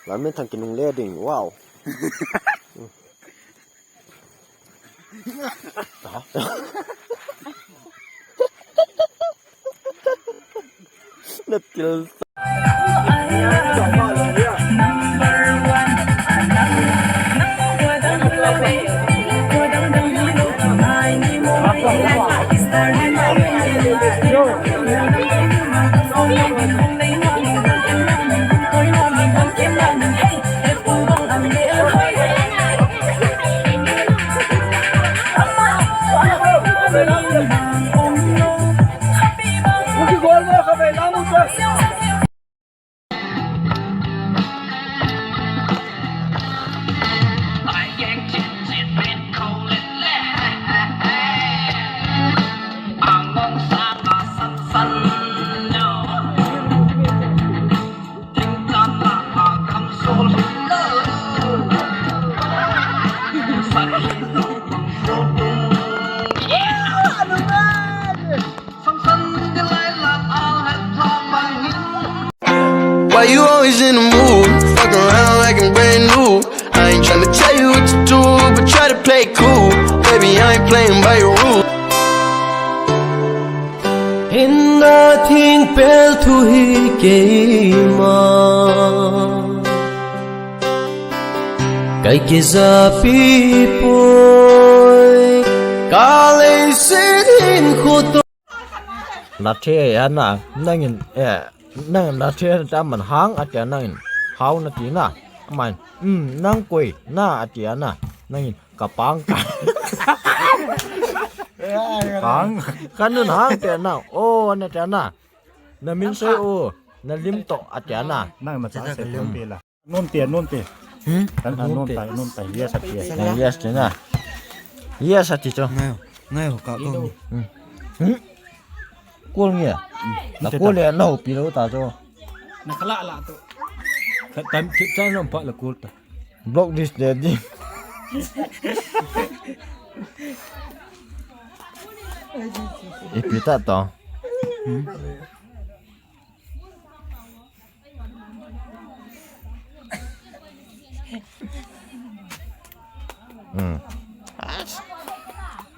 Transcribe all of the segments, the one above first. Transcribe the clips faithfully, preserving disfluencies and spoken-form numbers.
Badminton kinungle ding. Wow. Na til. Why you always in the mood? Fuck around like I'm brand new. I ain't tryna tell you what to do, but try to play it cool. Baby, I ain't playing by your rules. Hinna thingpel thu hi keima kai kijapi poi, ka leiset hinkho to. Na the ana, nangin, eh, nang na the ta man hang atia nangin, hao nati na, man, um, nang koi na atia na, nangin, ka pang ka. Pang. Ka nun hang tia na, o, na tia na. Na min soi o, na lim to atia na. Nang ma cha se lim pe la. Nom te, nom te. Hmm? Kan a nom te, nom te. Yes, ati. Yes, ati na. Yes, ati cho. Ngai, ngai ho ka ko ni. Hmm. Hmm? Kol nge. Na kol le na ho pi lo ta cho. Na kala la to. Ka tam ti cha nom pa la kol ta. Block this de di. Ipi ta to. Hmm? Hmm.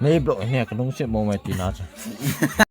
Nei block ne ka nung se mo mai ti na cha.